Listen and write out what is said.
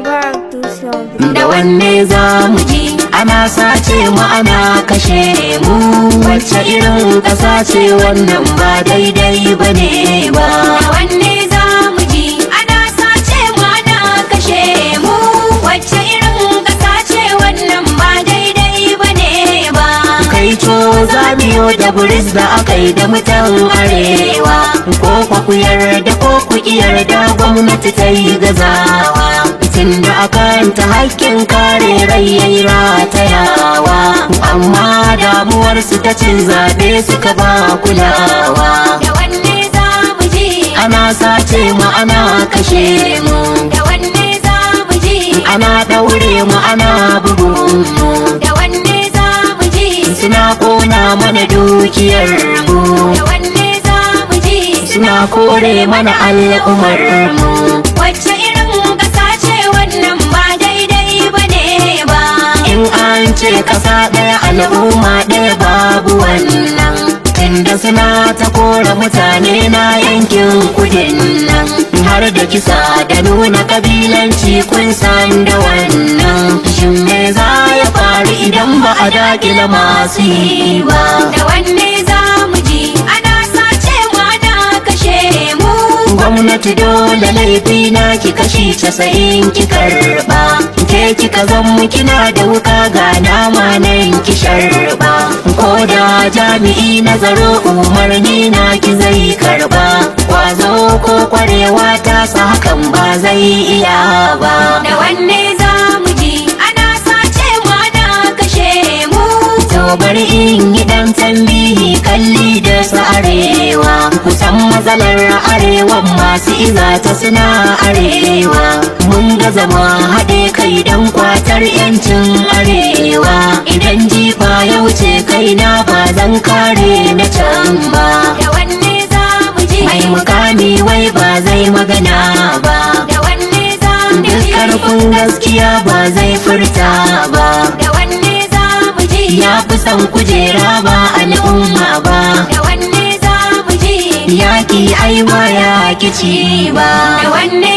Mubarak Dutse on the Da wanne za mu ji? Ana sace mu, ana kashe mu. Wacce irin ƙasa ce wannan? Ba daidai ba ne ba. Da wanne za mu ji? Ana sace mu, ana kashe mu. Wacce irin ƙasa ce wannan? Ba daidai ba ne ba. Kai to zamiyo da buris da aka yi da mutan arewa. Ko kwa ku yarda ko ku ki yarda, gwamnati ta yi gazawa, tunda akan ta hakkin kare rai yayi ratayawa, amma damuwarsu ta cin zaɓe suka ba kulawa. Da wanne za mu ji? Ana sace mu, ana kashe mu. Da wanne za mu ji? Ana ɗaure mu, ana bugun mu. Da wanne za mu ji? Suna kona mana dukiyar mu. Da wanne za mu ji? Suna kore mana al'ummar mu. Wacce irin ƙasa ce wannan? Ba daidai ba ne ba. In an ce ƙasa ɗaya, al'umma ɗaya, babu wannan, tunda suna ta kore mutane na yankin kudin nan, har da kisa da nuna kabilanci, kun san da wannan. Shin me za ya faru idan ba a dakile masu yi ba? Da wanne za mu ji? Ana sace mu, ana kashe mu. Gwamnati, dole laifi na ki 90% ki karba. Ke kika zan kina da wuka, ga nama nan ki sharba. Ko da jami'i na tsaro umarni na ki zai karba, kwazo ko kwarewa ta sa hakan ba zai iya ba. Da wanne za mu ji? Ana sace mu, ana kashe mu. To bari in yi dan tambihi kalli da su arewa. Kusan matsalar arewan masu iza ta suna arewa. Mun ga zama haɗe kai don kwatar yancin arewa. Idan jifa ya wuce kaina, ba zan kare na can ba. Da wanne za mu ji? Mai mukami wai ba zai magana ba. Da wanne za mu Duk ji? karfin gaskiya ba zai furta ba. Da wanne za mu ji? Ya fi son kujera ba al'umma ba. Da wanne za mu ji? Yaƙi ai ba ya ci ba. Da wanne